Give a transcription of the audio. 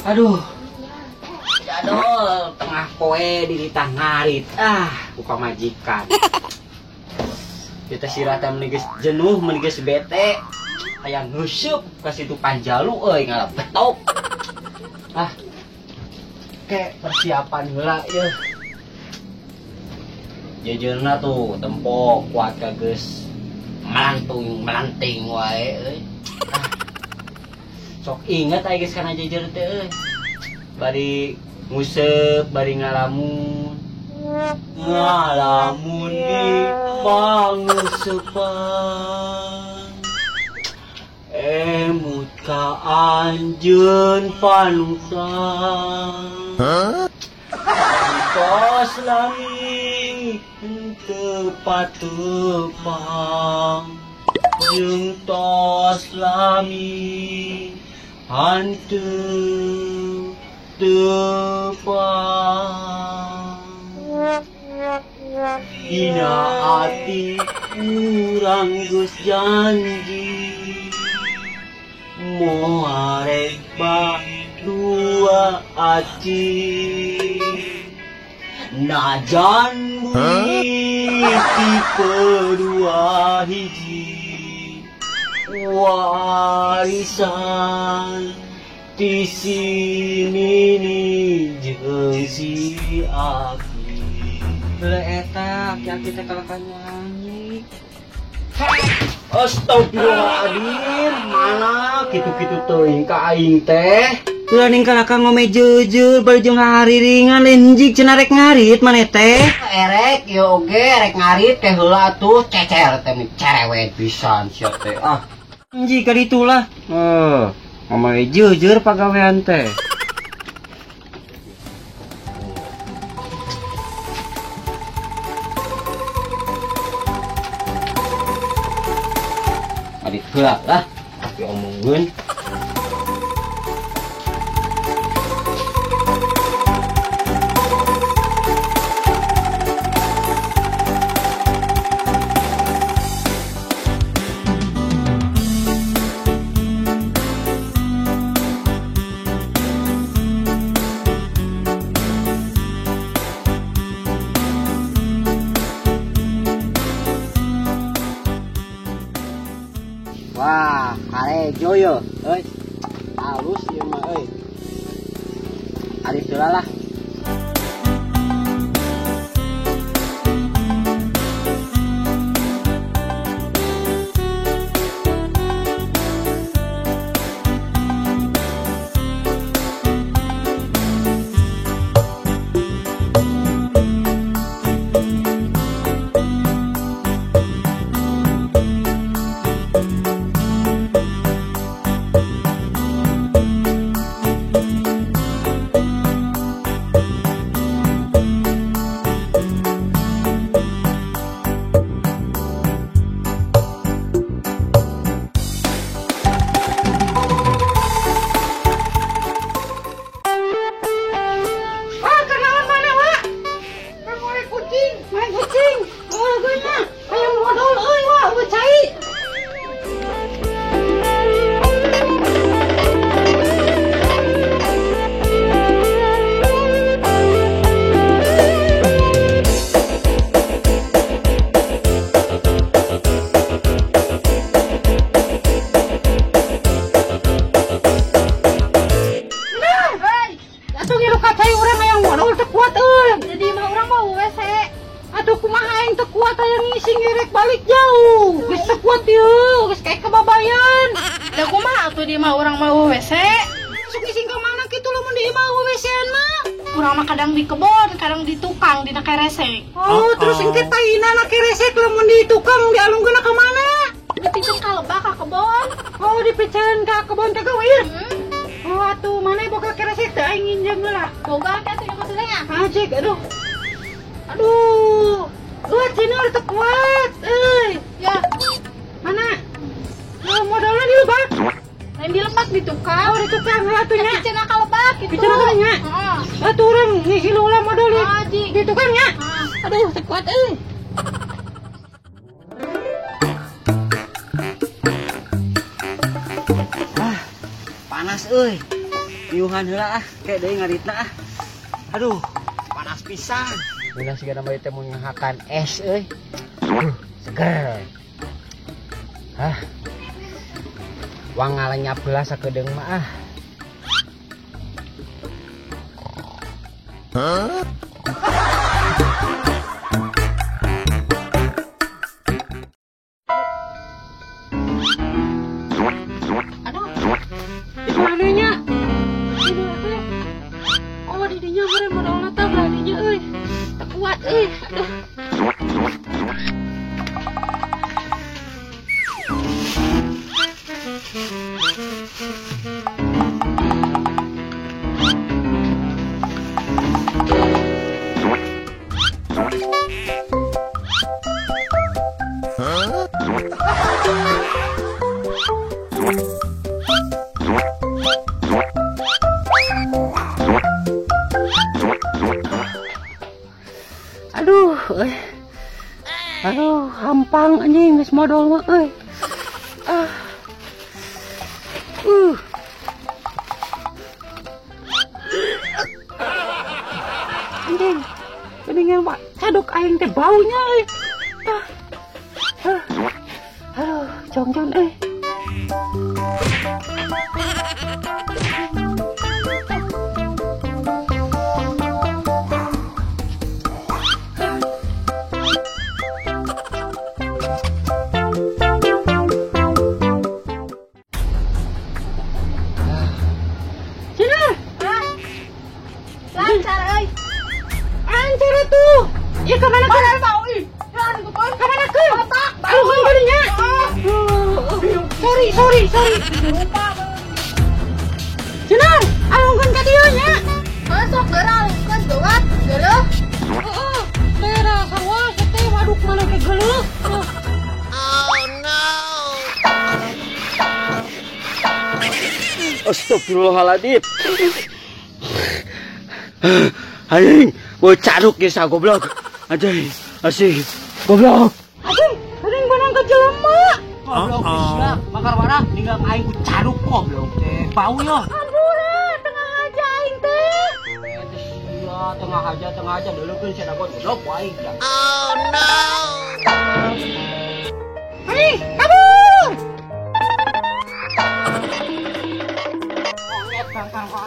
Aduh. Jadol tengah poe diri ngarit. Ah, ku pamajikan. Kita sirah teh meni geus jenuh, meni geus bete. Hayang ngeusup ka situ Panjalu euy ngalabetok. Ah. Ke persiapan heula yeuh. Jejeurna tuh tempo kuat ka geus melantung melanting wae euy. Ah. Sok inget aya geus kana jejer teh euy. Bari nguseup, bari ngalamun. Ngalamun di panguseupan. Emut ka anjeun panutan. Tos lami henteu patepang. Jeung tos lami hanteu tepang. Dina ati urang geus janji moal rek dua aci. Najan bumi tipe dua hiji warisan ti si nini jeung si aki. Heula eta aki-aki teh kalakan nyanyi. Astagfirullahaladzim, mana kitu-kitu teuing ka aing teh. Heula ning kalaka ngome jeujeur bari jeung hariringan lain jig cenah rek ngarit maneh teh. Erek ieu oge erek ngarit teh heula atuh cecer teh cerewet pisan sia teh. Ah, jig ka ditu lah. Heuh, ngome jeujeur pagawean teh. Ngarit heula lah, tapi omongkeun. Wah, karejo yo, euy. Halus ieu mah euy. Arit heula lah. Balik jauh, geus teu kuat ieu, geus kayak kebabayan. Da kumaha atuh di mah urang mau WC? Sok ngising ka mana kitu lamun di imah WC-an mah? Urang mah kadang di kebon, kadang di tukang dina keresek. Oh, terus engke taina na keresek lamun di tukang dialungkeun ka mana? Dipicen ka lebak ka kebon. Oh, dipicen ka kebon teh gawir. Oh, atuh mana boga keresek teh aing nginjem heula. Boga teh atuh nyokot teh nya. Ajik, aduh. Aduh. Kuat sini udah kuat, euy. Ya. Mana? Oh, modalnya di lebak. Lain di lebak di tukang. Oh, di tukang heula atuh nya. Piceun ka lebak kitu. Piceun ka nya. Heeh. Atuh urang ngisi heula modal di tukang nya. Aduh, teu kuat euy. Ah, panas euy. Iuhan heula ah, kayak deui ngaritna ah. Aduh, panas pisan. Ulah sigana mah teh mun ngahakan es euy. Seger. Hah. Wang ngalenyap heula sakedeung mah ah. Huh? Aduh. Itu anehnya. Ini teh. Oh, di dinya meureun modalna teh beraninya euy. Teu kuat euy. Aduh. Aduh, euy. Aduh, hampang anjing geus modol mah euy. Ah. Anjing. Geuningan mah caduk aing teh baunya euy. Ah. Ah. Aduh, jongjon euy. Lancar euy. Lancar atuh. Ya ka mana ka? Bau ih. Ya anu keun. Ka mana keun? Otak. Aduh, geuning nya. Sorry, sorry, sorry. Lupa. Cenah, alungkeun ka dieu nya. Masuk geura alungkeun geuwat, geuleuh. Heeh. Teh sarua teh waduk mana ke geuleuh. Oh no. Astagfirullahaladzim. Anjing, gua caduk geus goblok. Anjing, asih, goblok. Anjing, anjing benang ke jelema. Goblok sia, makar warah ninggal aing ku caduk goblok teh. Bau yo. Ampura, tengah aja aing teh. Sia, tengah aja deulekeun sia goblok ku aing. Oh no. Hei, kabur. Monyet kangkang ku